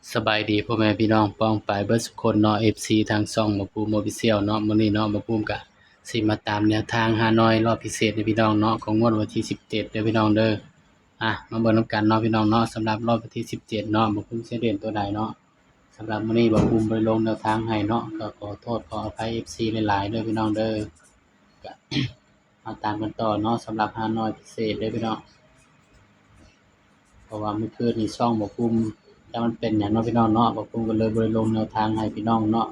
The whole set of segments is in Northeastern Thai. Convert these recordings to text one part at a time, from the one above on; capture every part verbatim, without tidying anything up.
สบายดีพ่อแม่พี่น้องป้องปายเบิดสุคนเนาะ เอฟซี ทางช่องบ่าวภูมิ Official เนาะ มื้อนี้เนาะ บ่าวภูมิกะสิมาตามแนวทางฮานอยรอบพิเศษให้พี่น้องเนาะ ของงวดวันที่สิบเจ็ดเด้อพี่น้องเด้อ อ่ะ มาเบิ่งนำกันเนาะพี่น้องเนาะ สำหรับรอบวันที่สิบเจ็ดเนาะ บ่าวภูมิสิเด่นตัวใดเนาะ สำหรับมื้อนี้บ่าวภูมิบ่ได้ลงแนวทางให้เนาะ ก็ขอโทษขออภัย เอฟซี หลายๆเด้อพี่น้องเด้อ ก็ มาตามกันต่อเนาะ สำหรับฮานอยพิเศษเด้อพี่น้อง เพราะว่าเมื่อคืนนี้ช่องบ่าวภูมิ จักมันเป็นหยังเนาะพี่น้องเนาะ บ่าวภูมิก็เลยบ่ได้ลงแนวทางให้พี่น้องเนาะ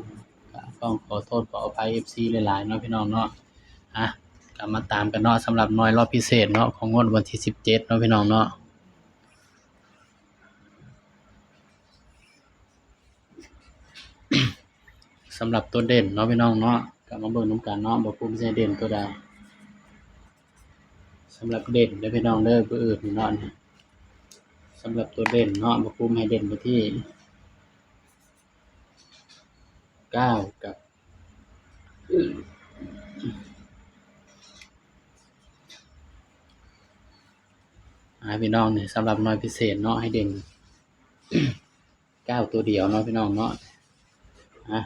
ก็ต้องขอโทษขออภัย เอฟซี หลายๆเนาะพี่น้องเนาะ อ่ะ ก็มาตามกันเนาะ สำหรับฮานอยรอบพิเศษเนาะ ของงวดวันที่สิบเจ็ดเนาะพี่น้องเนาะ สำหรับตัวเด่นเนาะพี่น้องเนาะ ก็มาเบิ่งนำกันเนาะ บ่าวภูมิสิให้เด่นตัวใด สำหรับเด่นเด้อพี่น้องเด้อ เบอร์อื่นนี่เนาะ สำหรับตัวเด่นเนาะ บ่าวภูมิให้เด่นไปที่ เก้า กับ อ่า พี่น้องนี่ สำหรับฮานอยพิเศษเนาะ ให้เด่น เก้า ตัวเดียวเนาะพี่น้องเนาะ อ่ะ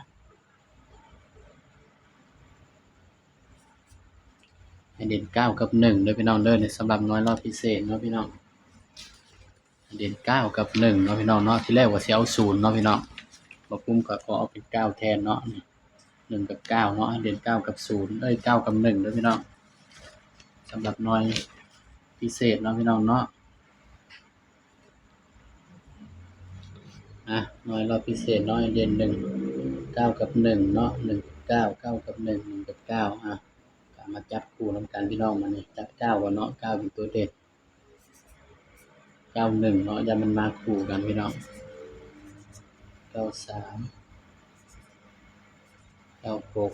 ให้เด่น เก้า กับ หนึ่งเด้อพี่น้องเด้อ นี่สำหรับฮานอยรอบพิเศษเนาะพี่น้อง เด่น เก้า กับ หนึ่งเนาะพี่น้องเนาะ ทีแรกว่าสิเอา ศูนย์เนาะพี่น้อง บ่าวภูมิก็ขอเอาเป็น เก้า แทนเนาะ นี่ หนึ่ง กับ เก้าเนาะ ให้เด่น เก้า กับ ศูนย์ เอ้ย เก้า กับ หนึ่งเด้อพี่น้อง สำหรับฮานอยพิเศษเนาะพี่น้องเนาะ อ่ะ ฮานอยรอบพิเศษเนาะ เด่น หนึ่ง เก้า กับ หนึ่งเนาะ หนึ่ง กับ เก้า เก้า กับ หนึ่ง หนึ่ง กับ เก้า อ่ะ ก็มาจับคู่นำกันพี่น้อง มานี่ จับ เก้า ก่อนเนาะ เก้า เป็นตัวเด่น เก้า หนึ่งเนาะ ย่านมันมาคู่กันพี่น้อง เก้า สาม เก้า หก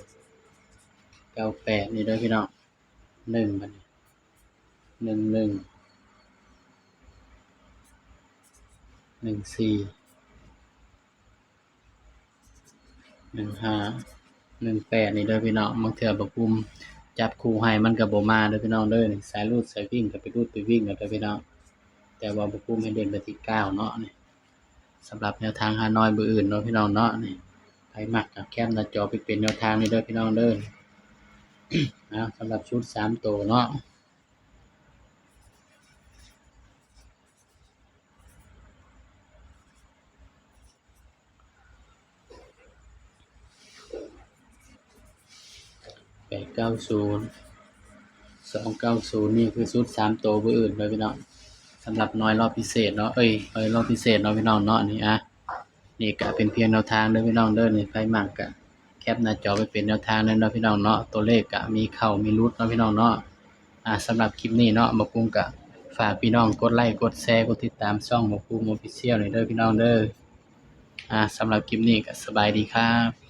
เก้า แปด นี่เด้อพี่น้อง หนึ่ง บัดนี้ หนึ่ง หนึ่ง หนึ่ง สี่ หนึ่ง ห้า หนึ่ง แปด นี่เด้อพี่น้อง บางเทื่อบ่าวภูมิจับคู่ให้มันก็บ่มาเด้อพี่น้องเด้อ นี่ สายรูดสายวิ่งก็ไปรูดไปวิ่งเอาเด้อพี่น้อง แต่ว่าบ่าวภูมิให้เด่นไปที่ เก้าเนาะ นี่ สำหรับแนวทางฮานอยเบอร์อื่นเนาะพี่น้องเนาะ นี่ ไผมักก็แคปหน้าจอไปเป็นแนวทางนี่เด้อพี่น้องเด้อ นะ สำหรับชุดสามตัวเนาะ แปดเก้าศูนย์ สองเก้าศูนย์ นี่คือชุดสามตัวเบอร์อื่นเด้อพี่น้อง สำหรับฮานอยรอบพิเศษเนาะ เอ้ย ฮานอยรอบพิเศษเนาะพี่น้องเนาะ นี่ อ่ะ นี่ก็เป็นเพียงแนวทางเด้อพี่น้องเด้อ นี่ ไผมักก็แคปหน้าจอไปเป็นแนวทางเด้อเนาะพี่น้องเนาะ ตัวเลขก็มีเข้ามีหลุดเนาะพี่น้องเนาะ อ่ะ สำหรับคลิปนี้เนาะ บ่าวภูมิก็ฝากพี่น้องกดไลค์กดแชร์กดติดตามช่องบ่าวภูมิ Official นี่เด้อพี่น้องเด้อ อ่ะ สำหรับคลิปนี้ก็สบายดีครับ